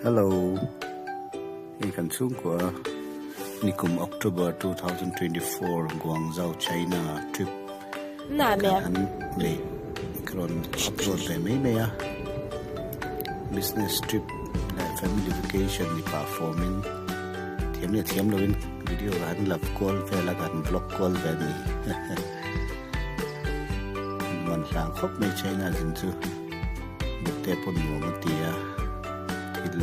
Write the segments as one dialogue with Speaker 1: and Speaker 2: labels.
Speaker 1: Hello hei kan chhungkua nikum October 2024 Guangzhou China trip kan han neih ka rawn upload ve mai mai a business trip leh family vacation ni pah form in thiam leh thiam lovin video ka han lap kual vel a ka han vlog kual ve a ni. Man hlang khawp mai China zin chu Nute pawh nuam a ti a, thil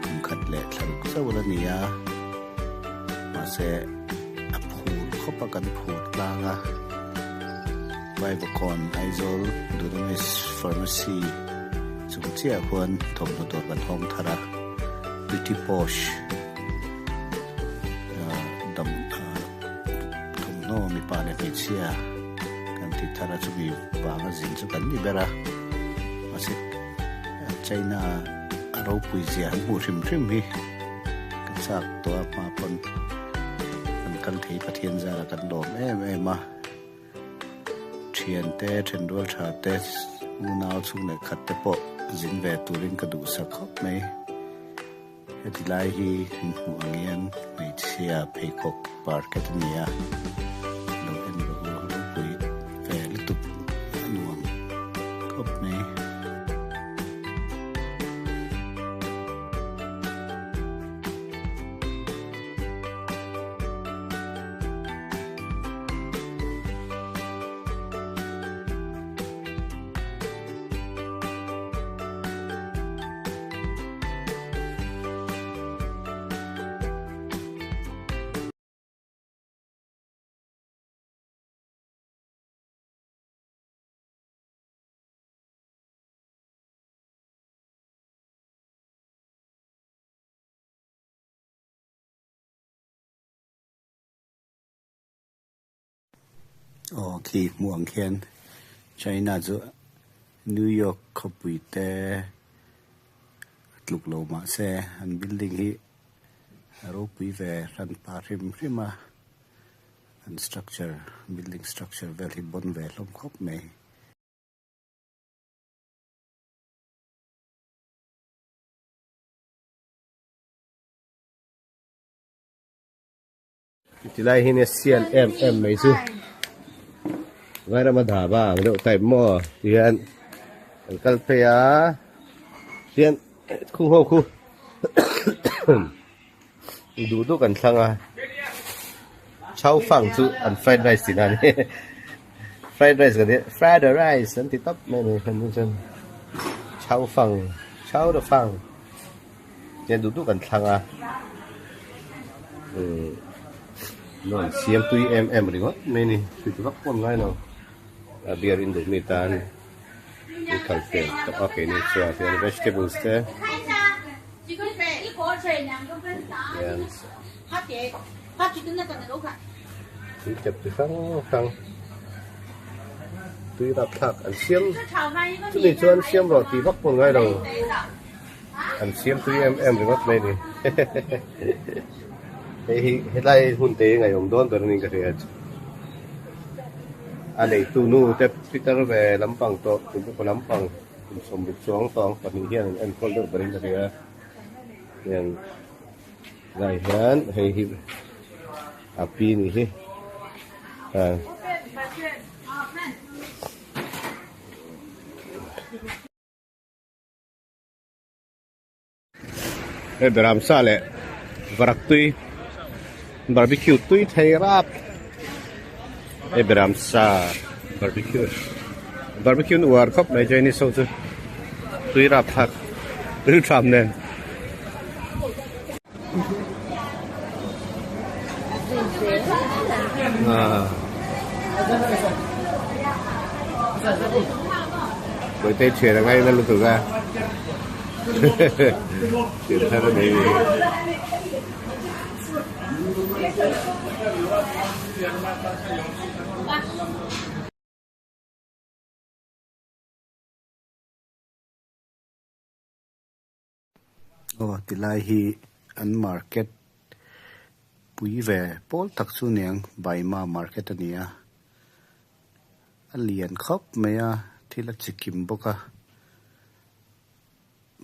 Speaker 1: kum khat leh thla ruk chauh la ni a, mahse a phur khawp a kan phur tlang a, Vaivakawn Aizawl Dunamis Pharmacy chung chiah khuan thawmhnaw dawr kan hawng thar a, Pretty Posh dam thawmhnaw mipa leh hmeichhia kan tih thar a chumi vanga zin chu kan ni ber a mahse China a ropui zia an hmuh hrim hrim hi ka chak tawh a hma pawn kan kal thei Pathian zara kan lawm em em a thian te thenrual tha te unau chhung leh khat te pawh zin ve turin ka duhsak khawp mai. Heti lai hi in hmuh ang hian hmeichhia pheikhawk parket a ni a, lo en rawh u ropui ve lutuk a nuam khawp mai. Aw khi hmuh ang khian China chu New York khawpui te tluk lo mahse an building hi a ropui ve hran pah hrim hrim a an structure building structure vel hi bawn ve hlawm khawp mai.
Speaker 2: Tilai hi nia sial em em mai chu vairama dhaba ang deuh type maw tihian an kal phei a tihian khu ho khu duh duh kan thlang a chau fang chu an fried rice tihna a ni fried rice kan tia fried rice an ti tawp mai a ni hemi chuan chau fang chau the fang. Tian duh duh kan thlang a umm nuam siam tui em em ringawt mai a ni sweet vak pawh an ngai lo a beer in duh mi tan i kal fel tawh a keini chuan tian vegetables te tian tui tep chi hrang hrang tui rapthlak an siam chumi chuan siam rawh tih vak pawh an ngai lo. An siam tui em em ringawt mai a ni. Hei hi helai hun te hi ngaihawm dawn ber a ni ka hria chu. A neitu nu te Peter ve lampang tawh kum upa lampang kum sawmruk chuang tawng pahnih hian an enkawl deuh berin ka hria. Hian lai hian hei hi a pi nih hi. Hei beram sa leh varak tui barbecue tui thei rap hei beram sa barbecue barbecue an uar khawp mai chinese ho chu tui rap thlak tui tham nen. Bawihte thian a ngaina lutuk a thian thar a nei ni.
Speaker 1: Aw tilai hi an market pui ve pawl tak chu niang Baima market a ni a a lian khawp mai a thil a chi kim bawk a.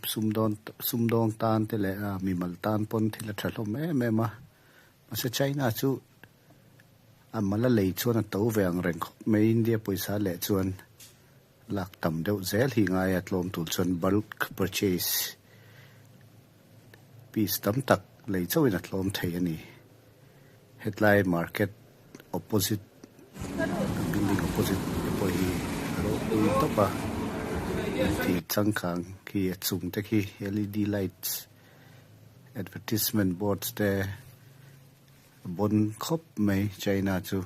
Speaker 1: sumdawn sumdawng tan te leh a mimal tan pawn thil a tha hlawm em em a mahse China chu a mal a lei chuan a to ve ang reng khawp mai India pawisa leh chuan lak tam deuh zel hi ngai a tlawm tur chuan bulk purchase piece tam tak lei chauhin a tlawm thei a ni hetlai market opposite building opposite te pawh hi a ropui tawp a an tih changkang khi a chung te khi L E D lights advertisement boards te a bawn khawp mai China chu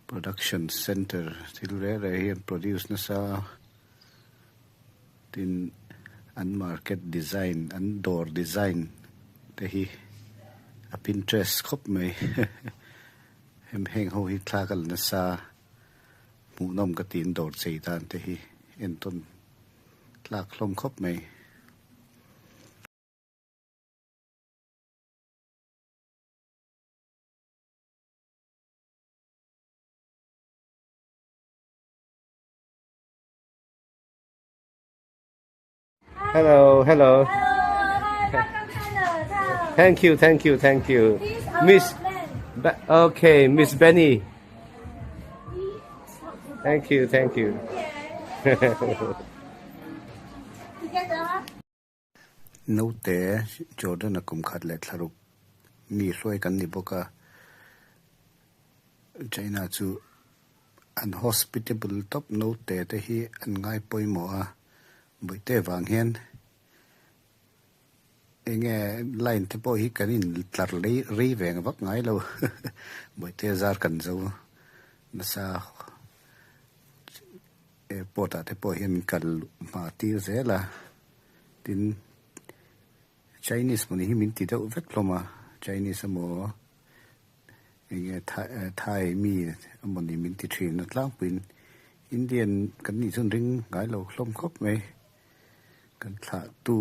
Speaker 1: production center thil reh reh hi an produce nasa a tin an market design an dawr design te hi a pinterest khawp mai hem heng ho hi thla ka la nasa hmuhnawm ka tiin dawr chei dan te hi entawn tlak hlawm khawp mai.
Speaker 2: Hello, hello.
Speaker 3: Hello, welcome Canada.
Speaker 2: Thank you, thank you, thank you.
Speaker 3: This our
Speaker 2: Miss
Speaker 3: plan.
Speaker 2: Be- okay, Miss Benny. Thank you, thank you.
Speaker 3: Together.
Speaker 1: Naute Jordan-a kum khat leh thlaruk mi hruai kan ni bawk a, China chu an hospitable tawp naute te hi an ngai pawimawh a, bawihte vang hian enge line te pawh hi kan in tlar lei rei ve vak ngai lo bawihte zar kan zo nasa airport ah te pawh hian min kal hma tir zel a tin Chinese mawni hi min ti deuh vek hlawm a Chinese emaw. Enge Thai mi emawni min ti thin a tlangpuiin Indian kan nih chuan ring ngai lo hlawm khawp mai. Kan thlah tu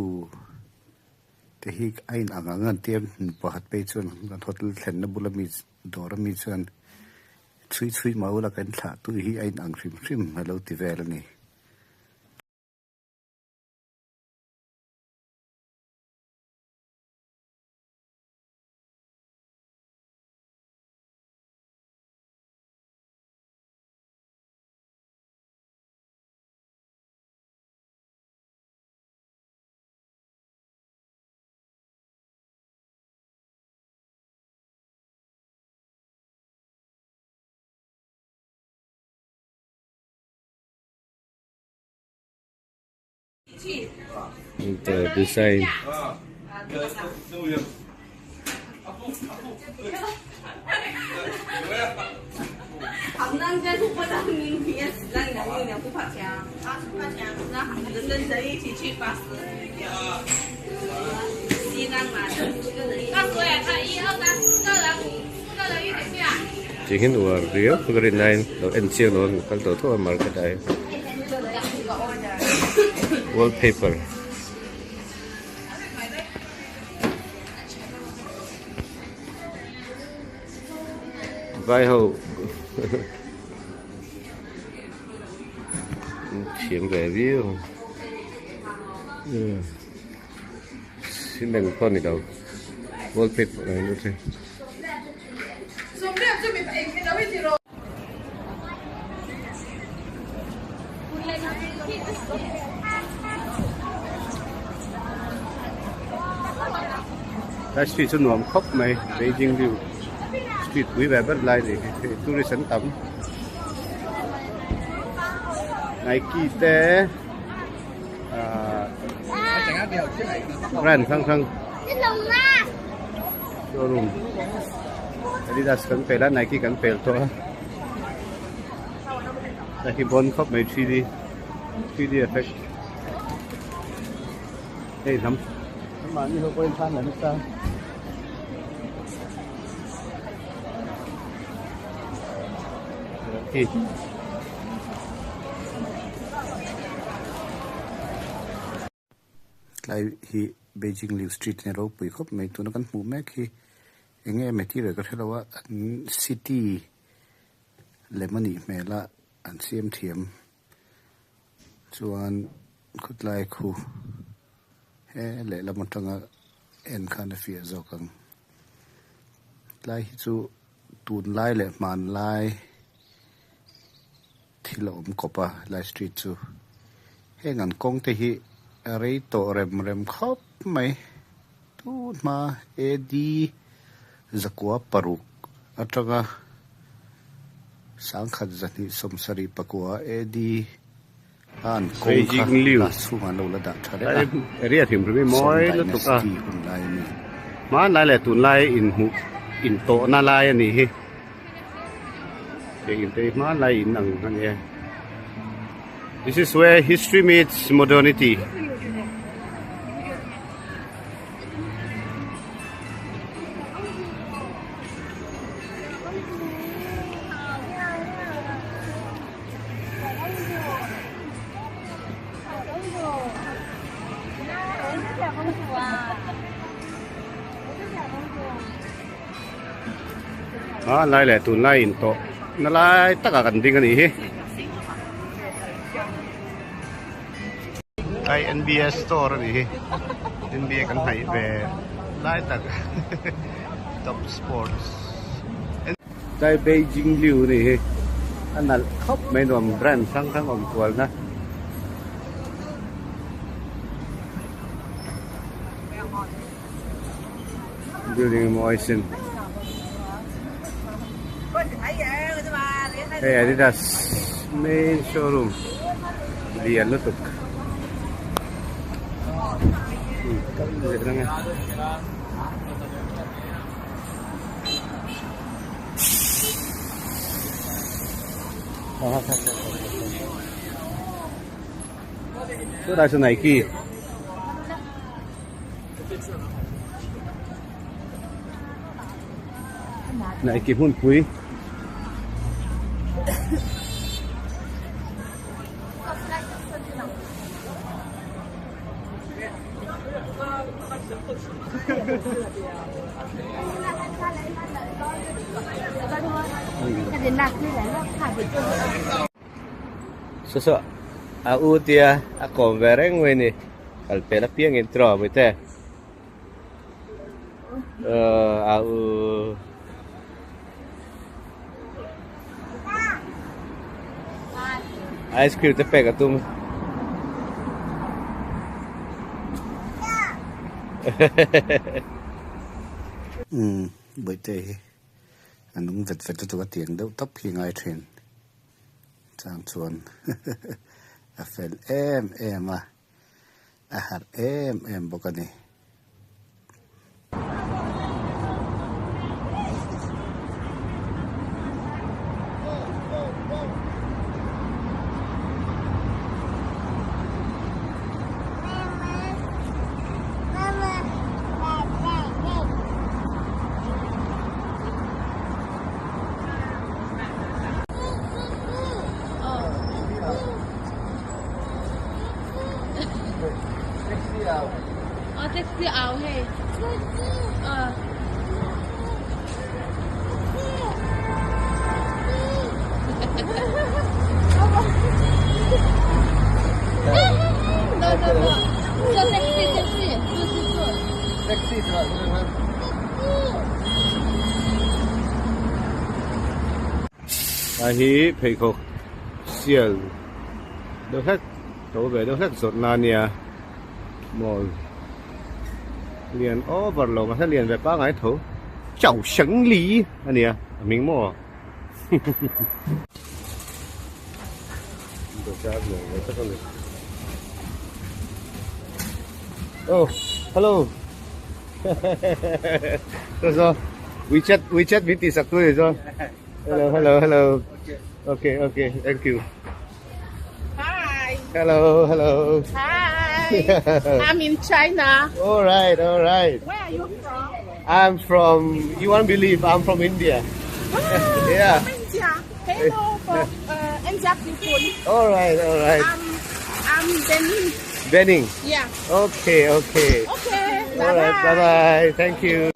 Speaker 1: te hi a in ang ang an tia pakhat phei chuan kan hotel thlenna bula mi dawr ami chuan chhui chhui mah ula kan thlah tu hi a in ang hrim hrim a lo ti vel a ni.
Speaker 2: The design. Ti hian uar riau ka rin laiin lo en chiang lo an kal tawh tho a market ah hian wallpaper vai ho thiam ve viau cement pawh a ni lo wallpaper ang deuh te. Lai street chu nuam khawp mai Beijing view street pui ve ber lai ni hi tourist an tam Nike te ahh brand hrang hrang showroom Adidas kan pel a Nike kan pel tawh a Nike bawn khawp mai 3D 3D effect hei hnam mahni ho pawhin thlan la nasa.
Speaker 1: Tlai hi Beijing Liu Street a ni ropui khawp mai tuna kan hmuh mek hi eng nge material ka hrelo a an city lem a nih hmel a an siam thiam chuan. Khutlai khu he lehlam atanga en khan a fiah zawk ang. Tlai hi chu tunlai leh hmanlai thil a awm kawp a helai street chu heng an kawng te hi a rei tawh rem rem khawp mai tun hma A_D zakua paruk atanga sangkhat zahnih sawmsarih pakua A_D a an kawng kha glass chhungah an lo la dah tha reng a
Speaker 2: area hrim hrim hi mawi lutuk a
Speaker 1: dynasty hun lai a ni.
Speaker 2: Hmanlai leh tunlai inhmuh intawhna lai a nih hi heng inte hi hmanlai in ang a nia this is where history meets modernity. A lai leh tunlai in tawh na lai takah kan ding a nih hi. Ai N_B_A store a nih hi N_B_A kan hnaih ve lai tak top sports. Tlai Beijing Liu a nih hi a nalh khawp mai nuam brand hrang hrang awm kual na. Building mawi sin. Hei Adidas main showroom lian lutuk. Chulai chu Nike. Nike hmunpui. Saw saw a u tia a kawm ve reng mai a ni kal pel apiang in tiraw mite a u. Ice cream te pek a tum.
Speaker 1: Umm Bawihte hi a nung vet vet lutuk a tiang deuh tawp hi ngai thin chang chuan a fel em em a a harh em em bawk a ni.
Speaker 2: A hi pheikhawk sial deuh hlek to ve deuh hlek zawrh na ania mall lian over lo mahse lian ve pangngai tho chau seng li ania a hming maw oh hello so WeChat WeChat min tih sak tu ni chuan Hello, hello, hello. Okay, okay, thank you.
Speaker 4: Hi.
Speaker 2: Hello, hello.
Speaker 4: Hi. I'm in China.
Speaker 2: All right, all right.
Speaker 4: Where are you from?
Speaker 2: I'm from, you won't believe, I'm from India.
Speaker 4: Ah,
Speaker 2: Yeah.
Speaker 4: From India. Hello from India people.
Speaker 2: All right, all right.
Speaker 4: I'm Benin.
Speaker 2: Benin.
Speaker 4: Yeah.
Speaker 2: Okay, okay.
Speaker 4: Okay.
Speaker 2: All right, bye-bye. Thank you.